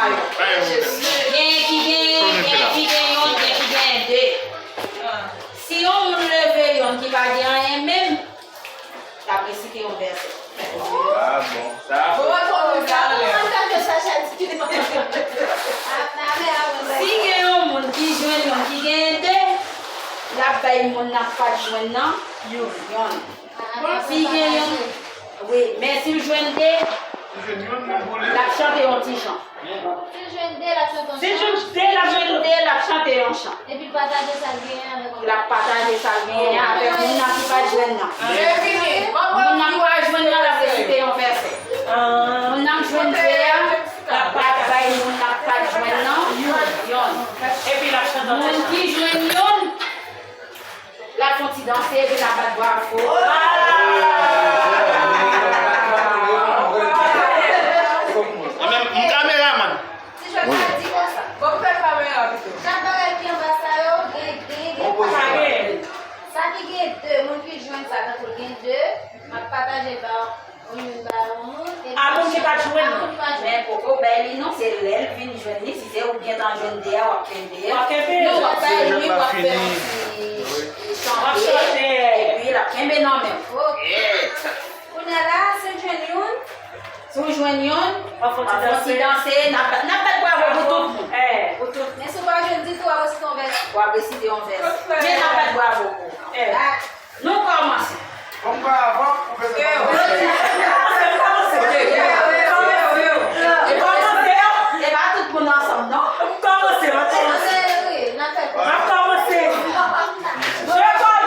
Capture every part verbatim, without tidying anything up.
Gen ki gen, gen ki gen youn, gen ki gen de. Si yon moun leve youn ki pa gen anyen menm, l ap resite yon vèsè. Ah bon, sa. Si gen yon moun ki jwenn youn ki gen de, l ap bay moun nan k pa t jwenn nan youn. Si gen youn, wi, men si l jwenn de, l ap chante yon ti jan. Si l jwenn de, l ap chante yon ti jan. Si l jwenn de, l ap chante yon chan. Epi l pataje sa l genyen avèk moun. L ap pataje sa l genyen avèk moun nan ki pa t jwenn nan. Moun nan ki pa t jwenn nan, l ap resite yon vèsè. Moun nan k jwenn de a, l ap bay moun nan k pa t jwenn nan youn. Moun ki jwenn youn, l ap fè yon ti danse epi l ap bat bravo. Mwen menm, m kameramann. Ti jwèt la di konsa. Bon, fè kamera pito. Chak bagay ki anba sa yo, gen, gen, gen pataje. Sa ki gen de, moun ki jwenn sa, tankou l gen de, m ap pataje l ba yon moun, ba yon moun, epi a moun ki pa t jwenn nan. Men poko bay li non, se lè l vin jwenn li, si se ou gentan jwenn de a, w ap kenbe a. W ap kenbe. Non, w ap bay li, w ap fè yon ti chante, epi l ap kenbe nan men w. Kounye a la, si w jwenn youn, si w jwenn youn, w ap fè yon ti danse, n ap, n ap bat bravo pou tout moun. Pou tout. Men si w pa jwenn ditou, w ap resite yon vès. W ap resite yon vès. Men n ap bat bravo pou ou. Nou kòmanse. Bon, bravo, ou bezwen kòmanse. E pa tout moun ansanm, non? M kòmanse, m ap kòmanse. M ap kòmanse. Je commence.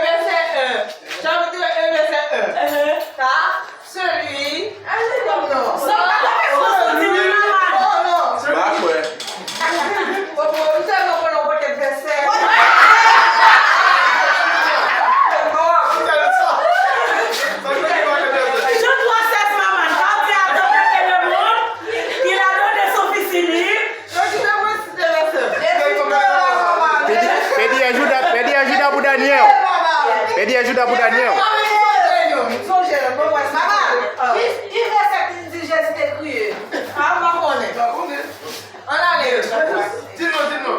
Vèsè un. Chapitre un, vèsè un. Car celui. Non. Sa pa konn responsablite, maman. Oh, non. M pa kwè. Bon, bon, m tèlman konnen yon pakèt vèsè. Jan twa sèz, maman, car Dieu a tant aimé le monde, qu'il a donné son Fils unique. Pèdi, pèdi a jouda, pèdi a jouda pou Daniel. Pèdi a jouda pou Daniel. Di non, di non.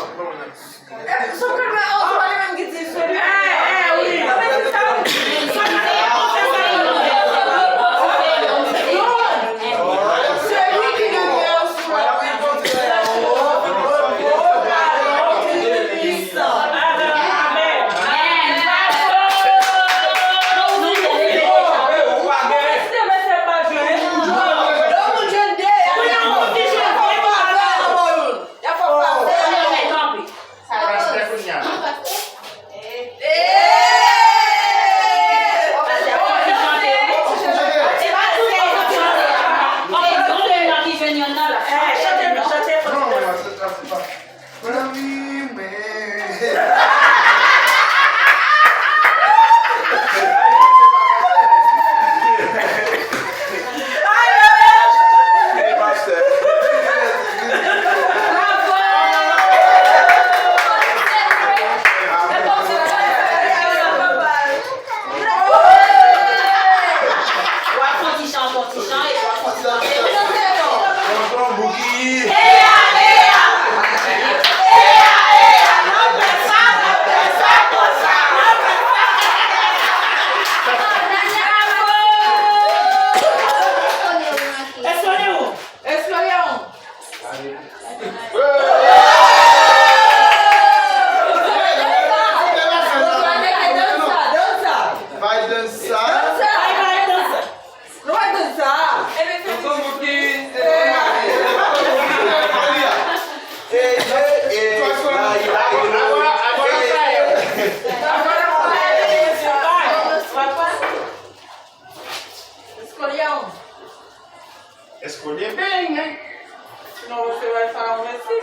Sinon, resevwa sa, yon mèsi.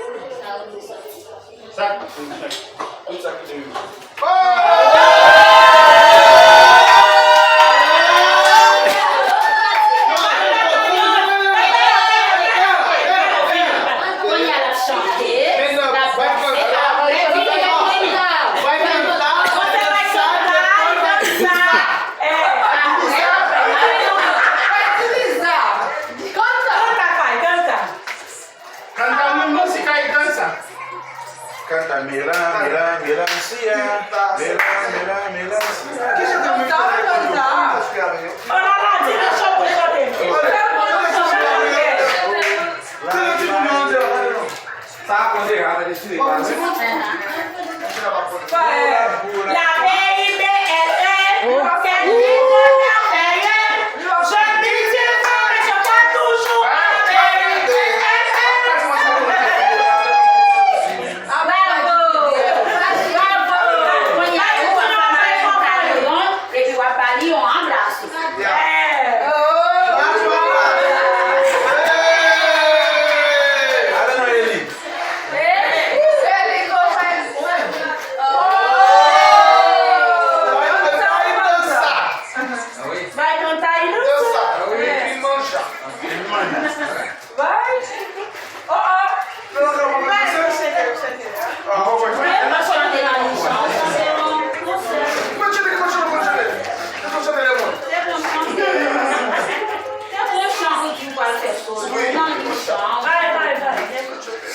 Sa, tout sa ki te rive. Kounye a l ap chante, l ap danse, l ap fè vin nan kanta. Kanta, kanta, kanta. Kanta, kanta. Kanta, mwen, mwen, si kay kanta. Kanta, mira, mira, mira, sia. Mira, mira, mira, sia. Kanta, kanta. Oh la la, di nou chante, chante. Sa a konte, a, mwen, si. L A P I B L E, kèk ti moun ap fè ye. Je bitize, men je pa toujou avèk. Bravo! Bravo! Kounye a, ou pral fè Marie Jean Caillon, epi w ap ba li yon anbras. Yeah. Ale nan Eli.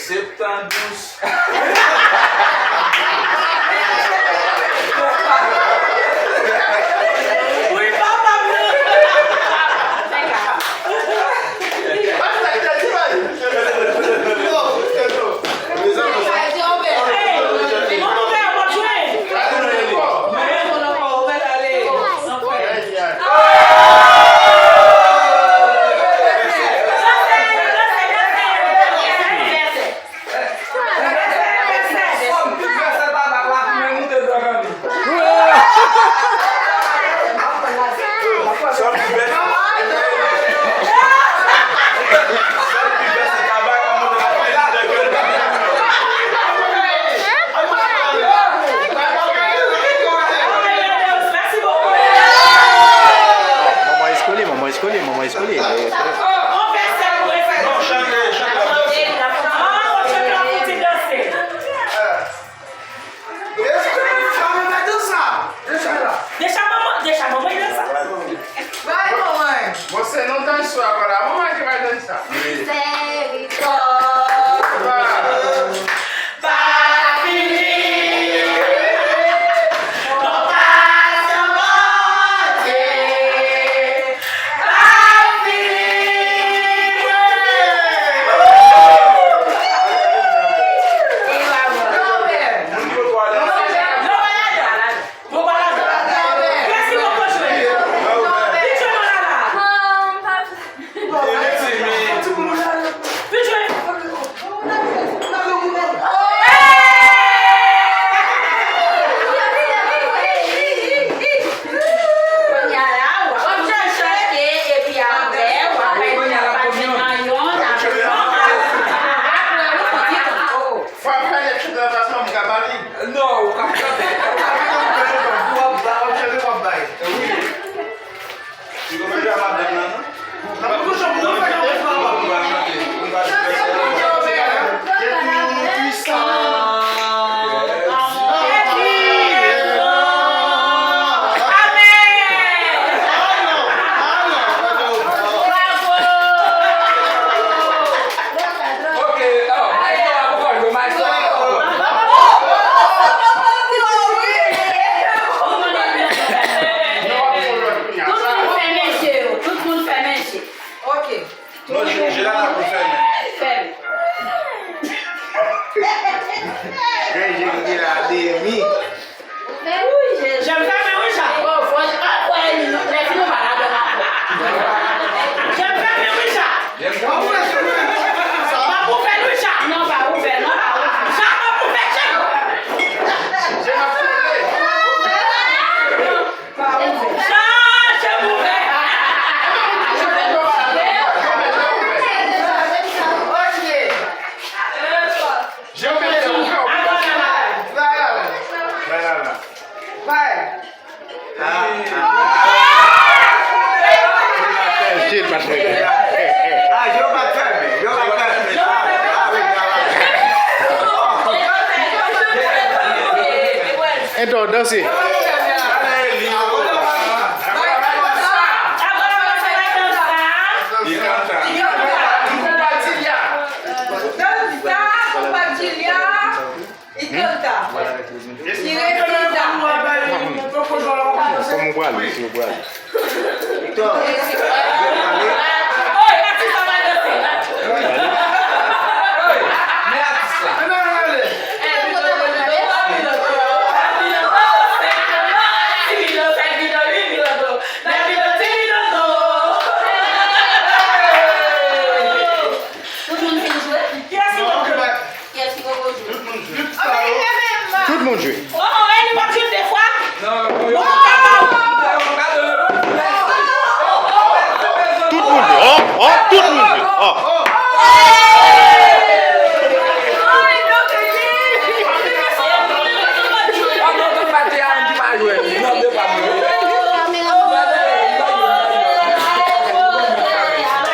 Septan dous. Wi, papa m nan. Hey, manman fè yon bon jwe. Manman eskolye, manman eskolye, manman eskolye. Deja manman, deja manman, deja manman. Bay manman. Bon, se nou danse a, voilà. Manman ki bay danse a. Misèrikòd pa fini. Non pa san Bondye. Danse. Danza, compartilhar e cantar. E recita. Como vale, como vale.